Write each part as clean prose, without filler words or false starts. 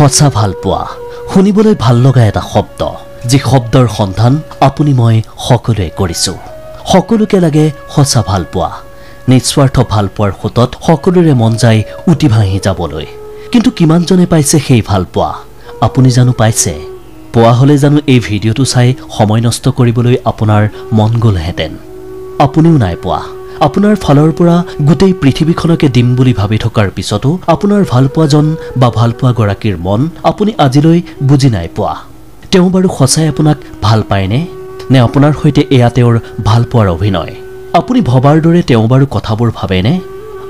সঁচা ভাল পোৱা শুনিবলৈ ভাল লগা এটা শব্দ, যি শব্দৰ সন্ধান আপুনি মই সকলোৱে কৰিছোঁ। সকলোকে লাগে সঁচা ভাল পোৱা। নিস্বাৰ্থ ভাল পোৱাৰ সোঁতত সকলোৰে মন যায় উটি ভাহি যাবলৈ। কিন্তু কিমানজনে পাইছে সেই ভাল পোৱা? আপুনি জানো পাইছে? পোৱা হ'লে জানো এই ভিডিঅ'টো চাই সময় নষ্ট কৰিবলৈ আপোনাৰ মন গ'লহেঁতেন? আপুনিও নাই পোৱা। আপোনাৰ ফালৰ পৰা গোটেই পৃথিৱীখনকে দিম বুলি ভাবি থকাৰ পিছতো আপোনাৰ ভালপোৱাজন বা ভালপোৱাগৰাকীৰ মন আপুনি আজিলৈ বুজি নাই পোৱা। তেওঁ বাৰু সঁচাই আপোনাক ভাল পায়নে, নে আপোনাৰ সৈতে এয়া তেওঁৰ ভালপোৱাৰ অভিনয়? আপুনি ভবাৰ দৰে তেওঁ বাৰু কথাবোৰ ভাবেনে?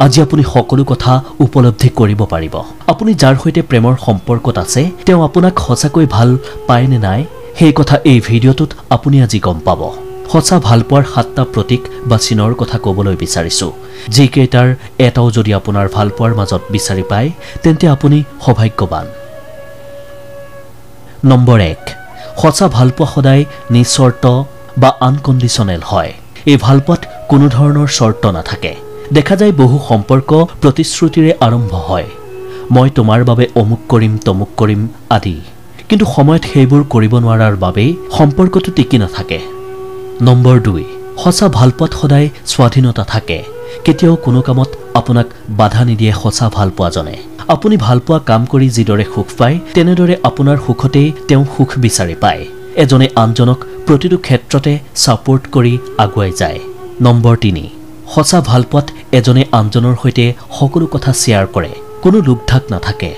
আজি আপুনি সকলো কথা উপলব্ধি কৰিব পাৰিব। আপুনি যাৰ সৈতে প্ৰেমৰ সম্পৰ্কত আছে তেওঁ আপোনাক সঁচাকৈ ভাল পায় নে নাই, সেই কথা এই ভিডিঅ'টোত আপুনি আজি গম পাব। সঁচা ভালপোৱাৰ সাতটা প্ৰতীক বা চিনৰ কথা ক'বলৈ বিচাৰিছোঁ, যিকেইটাৰ এটাও যদি আপোনাৰ ভালপোৱাৰ মাজত বিচাৰি পায় তেন্তে আপুনি সৌভাগ্যৱান। নম্বৰ 1, সঁচা ভালপোৱা সদায় নিঃচৰ্ত বা আনকণ্ডিশ্যনেল হয়। এই ভালপোৱাত কোনো ধৰণৰ চৰ্ত নাথাকে। দেখা যায় বহু সম্পৰ্ক প্ৰতিশ্ৰুতিৰে আৰম্ভ হয়, মই তোমাৰ বাবে অমুক কৰিম তমুক কৰিম আদি, কিন্তু সময়ত সেইবোৰ কৰিব নোৱাৰাৰ বাবেই সম্পৰ্কটো টিকি নাথাকে। নম্বৰ 2, সঁচা ভালপোৱাত সদায় স্বাধীনতা থাকে। কেতিয়াও কোনো কামত আপোনাক বাধা নিদিয়ে সঁচা ভালপোৱাজনে। আপুনি ভালপোৱা কাম কৰি যিদৰে সুখ পায় তেনেদৰে আপোনাৰ সুখতেই তেওঁ সুখ বিচাৰি পায়। এজনে আনজনক প্ৰতিটো ক্ষেত্ৰতে ছাপোৰ্ট কৰি আগুৱাই যায়। নম্বৰ 3, সঁচা ভালপোৱাত এজনে আনজনৰ সৈতে সকলো কথা শ্বেয়াৰ কৰে, কোনো লুকঢাক নাথাকে।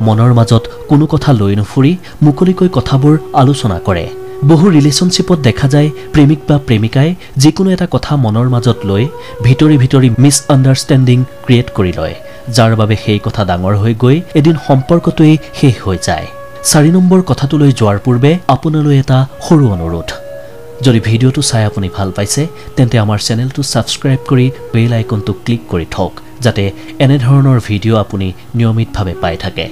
মনৰ মাজত কোনো কথা লৈ নুফুৰি মুকলিকৈ কথাবোৰ আলোচনা কৰে। বহু ৰিলেশ্যনশ্বিপত দেখা যায় প্ৰেমিক বা প্ৰেমিকাই যিকোনো এটা কথা মনৰ মাজত লৈ ভিতৰি ভিতৰি মিছ আণ্ডাৰষ্টেণ্ডিং ক্ৰিয়েট কৰি লয়, যাৰ বাবে সেই কথা ডাঙৰ হৈ গৈ এদিন সম্পৰ্কটোৱেই শেষ হৈ যায়। 4 নম্বৰ কথাটোলৈ যোৱাৰ পূৰ্বে আপোনালৈ এটা সৰু অনুৰোধ, যদি ভিডিঅ'টো চাই আপুনি ভাল পাইছে তেন্তে আমাৰ চেনেলটো ছাবস্ক্ৰাইব কৰি বেল আইকনটো ক্লিক কৰি থওক, যাতে এনেধৰণৰ ভিডিঅ' আপুনি নিয়মিতভাৱে পাই থাকে।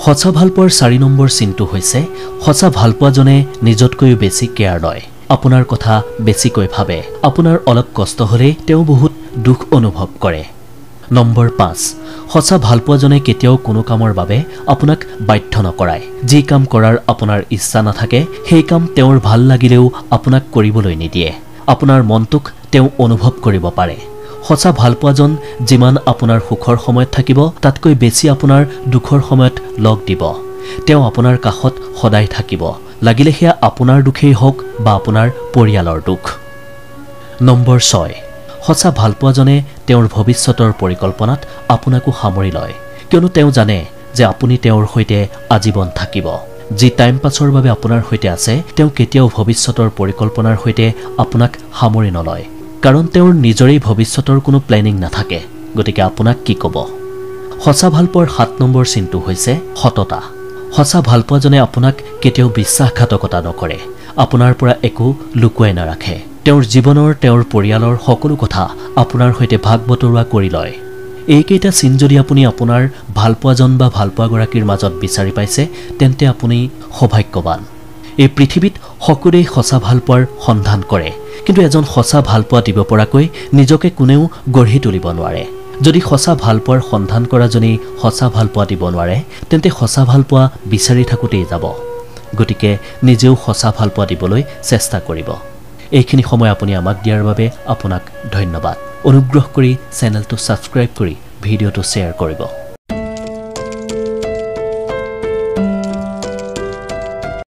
সঁচা ভালপোৱাৰ 4 নম্বৰ চিনটো হৈছে সঁচা ভালপোৱাজনে নিজতকৈও বেছি কেয়াৰ লয়, আপোনাৰ কথা বেছিকৈ ভাবে। আপোনাৰ অলপ কষ্ট হ'লেই তেওঁ বহুত দুখ অনুভৱ কৰে। নম্বৰ 5, সঁচা ভালপোৱাজনে কেতিয়াও কোনো কামৰ বাবে আপোনাক বাধ্য নকৰায়। যি কাম কৰাৰ আপোনাৰ ইচ্ছা নাথাকে সেই কাম তেওঁৰ ভাল লাগিলেও আপোনাক কৰিবলৈ নিদিয়ে। আপোনাৰ মনটোক তেওঁ অনুভৱ কৰিব পাৰে। সঁচা ভালপোৱাজন যিমান আপোনাৰ সুখৰ সময়ত থাকিব তাতকৈ বেছি আপোনাৰ দুখৰ সময়ত লগ দিব। তেওঁ আপোনাৰ কাষত সদায় থাকিব, লাগিলে সেয়া আপোনাৰ দুখেই হওক বা আপোনাৰ পৰিয়ালৰ দুখ। নম্বৰ 6, সঁচা ভালপোৱাজনে তেওঁৰ ভৱিষ্যতৰ পৰিকল্পনাত আপোনাকো সামৰি লয়, কিয়নো তেওঁ জানে যে আপুনি তেওঁৰ সৈতে আজীৱন থাকিব। যি টাইম পাছৰ বাবে আপোনাৰ সৈতে আছে তেওঁ কেতিয়াও ভৱিষ্যতৰ পৰিকল্পনাৰ সৈতে আপোনাক সামৰি নলয়, কাৰণ তেওঁৰ নিজৰেই ভৱিষ্যতৰ কোনো প্লেনিং নাথাকে। গতিকে আপোনাক কি ক'ব? সঁচা ভালপোৱাৰ 7 নম্বৰ চিনটো হৈছে সততা। সঁচা ভালপোৱাজনে আপোনাক কেতিয়াও বিশ্বাসঘাতকতা নকৰে, আপোনাৰ পৰা একো লুকুৱাই নাৰাখে। তেওঁৰ জীৱনৰ, তেওঁৰ পৰিয়ালৰ সকলো কথা আপোনাৰ সৈতে ভাগ বতৰোৱা কৰি লয়। এইকেইটা চিন যদি আপুনি আপোনাৰ ভালপোৱাজন বা ভালপোৱাগৰাকীৰ মাজত বিচাৰি পাইছে তেন্তে আপুনি সৌভাগ্যৱান। এই পৃথিৱীত সকলোৱেই সঁচা ভালপোৱাৰ সন্ধান কৰে, কিন্তু এজন সঁচা ভালপোৱা দিব পৰাকৈ নিজকে কোনেও গঢ়ি তুলিব নোৱাৰে। যদি সঁচা ভালপোৱাৰ সন্ধান কৰাজনেই সঁচা ভালপোৱা দিব নোৱাৰে তেন্তে সঁচা ভালপোৱা বিচাৰি থাকোঁতেই যাব। গতিকে নিজেও সঁচা ভালপোৱা দিবলৈ চেষ্টা কৰিব। এইখিনি সময় আপুনি আমাক দিয়াৰ বাবে আপোনাক ধন্যবাদ। অনুগ্ৰহ কৰি চেনেলটো ছাবস্ক্ৰাইব কৰি ভিডিঅ'টো শ্বেয়াৰ কৰিব।